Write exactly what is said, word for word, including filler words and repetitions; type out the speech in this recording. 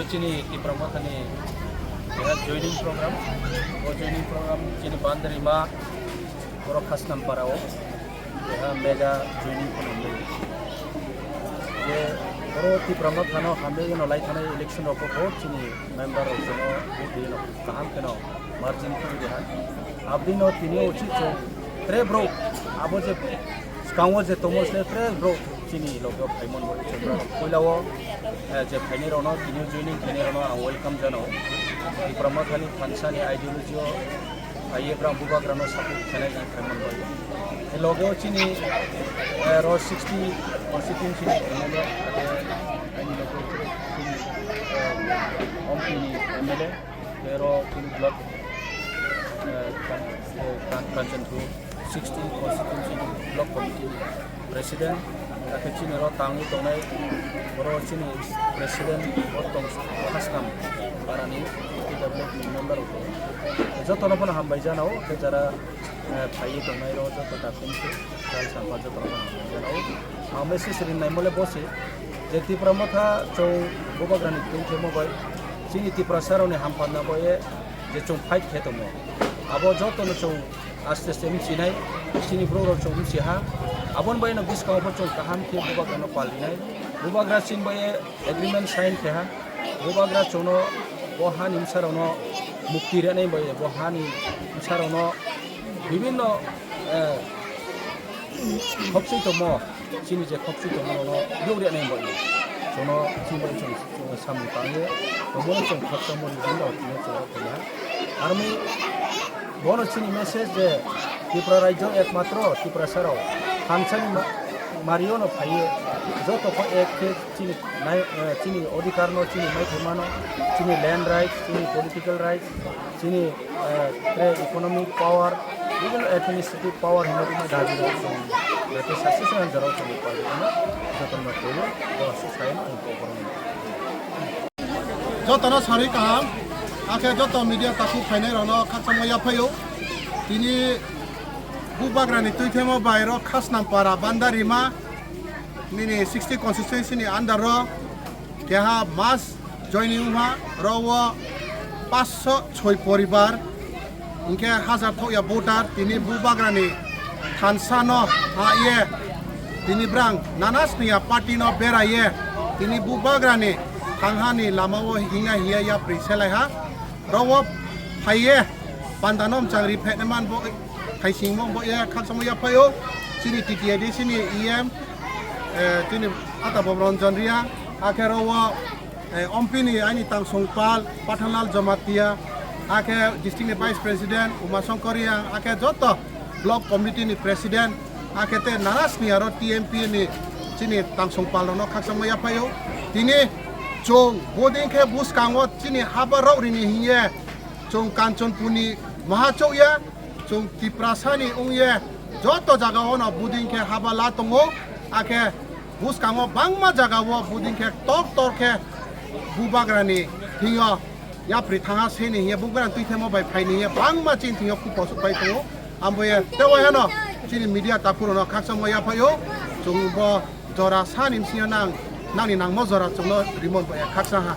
Chini Tipra Mothani keha joining program, o joining program chini Bandarima, borok Khasnampara o keha mega joining khwnamwi. Je borok Tipra Mothano hamjagwi no lai thanai election rok o chini member rok jono vote rino kaham kheno margin khwlwi ha. Abdino tini o chwng tre borok abo je Swkango je tongo se tre borok chini loge o phaimon bo chwng borok puila o, eh, je phainai rokno tini joining khainai rokno ang welcome janao. Tipra Mothani thansa ni ideology o phaiye borok bubagra no support khainai jang phaimon bo. E loge o chini, eh, ro sixty constituency ni M L A ake ani loge o chini, eh, Ompi ni M L A. Tero chini block, eh, Kan-, eh, Kan-, Kanchanpur sixty constituency block committee president, ake chini ro tangwi tongnai, oro chini president bo tong Khasnam parani P W ni member rok. Jotono phano hambai janao, ke jara eh, phaiwi tongnai rok joto dakhum se chal sampha joto rok janao. Ang message rinai mole bo se je Tipra Motha chwng bubagrani twi themo bai chini Tiprasa rokni hampatna bai je chwng fight khe tongo. Abo joto no chwng aste aste mchinai, chini borok rok chwng mchiha. Aboni bai no bwskango pho chwng kaham khe bubagrano pal rinai. Bubagra chini bai agreement sign khe ha. Bubagra chwngno bo hani bwsarokno mukti rwnai bai bo hani bwsarokno bibinno, eh, khopswi tongmo, chini je khopswi tongmo rokno yok rwnai bai chwngno chini bai chwng, chwng samung tangwi tongmo chwng khoroksa mori bini rok tini chwng rok tongha. Aroni bono chini message je Tripura rajyo ekmatro Tiprasa rok thansani ma-, mario no phaiwi joto kho ek khe chini nai, eh, chini odhikar no chini maithai mano, chini land rights, chini political rights, chini, eh, tre economic power, even administrative power hinwi rwma dabi rok chwng, eh, tei sasi se jora chwng palwi rwma joto no phaiwi bo se sai no ang kok borok no. Jotono sarwi kaham, akhe joto media takhuk phainai rokno khakchangma yaphaio. Tini Bubagrani twithemo bai rok Khasnampara Bandarima nini sixty constituency ni under o keha mass joining wngha, oro o paanch sho soi poribar, hwnkhe hajar thokya voter tini Bubagrani thansa no ha ye tini brang nana sniya party no bera ye tini Bubagrani thangha ni lama o hingna hiya yapri selai ha. Oro o phai ye panda no mchang ri phai man bo. Khaisingmo bo ya khakchangma yaphaio, chini T T A D C ni E M, eh, chini Ata Bob Ranjan Reang, akhe oro o, eh, Ompi ni aini tangsong pal Pathanlal Jamatia, akhe district ni Vice President Uma Shankar Reang, akhe joto block committee ni President, akhe te nana sniya oro T M P ni chini tangsong pal rokno khakchangma yaphaio. Tini chwng bodin khe bwskango chini haba rok rini hiye chwng Kanchanpur ni maha chokya. Chwng Tiprasani wngye joto jagao no buding khe haba la tongo, akhe bwskango bangma jagao buding khe tor tor khe Bubagrani thwngyo yapri thangha seni hiye Bubagrani twithemo bai phaini hiye bangma chini thwngyo khupo sukpai tongo. Amboye tei waihano chini media takhurokno khakchangma yaphaio, chwng bo jora sani bisingo nang, nangni nangmo jora chwngno rimon bai khakchang ha.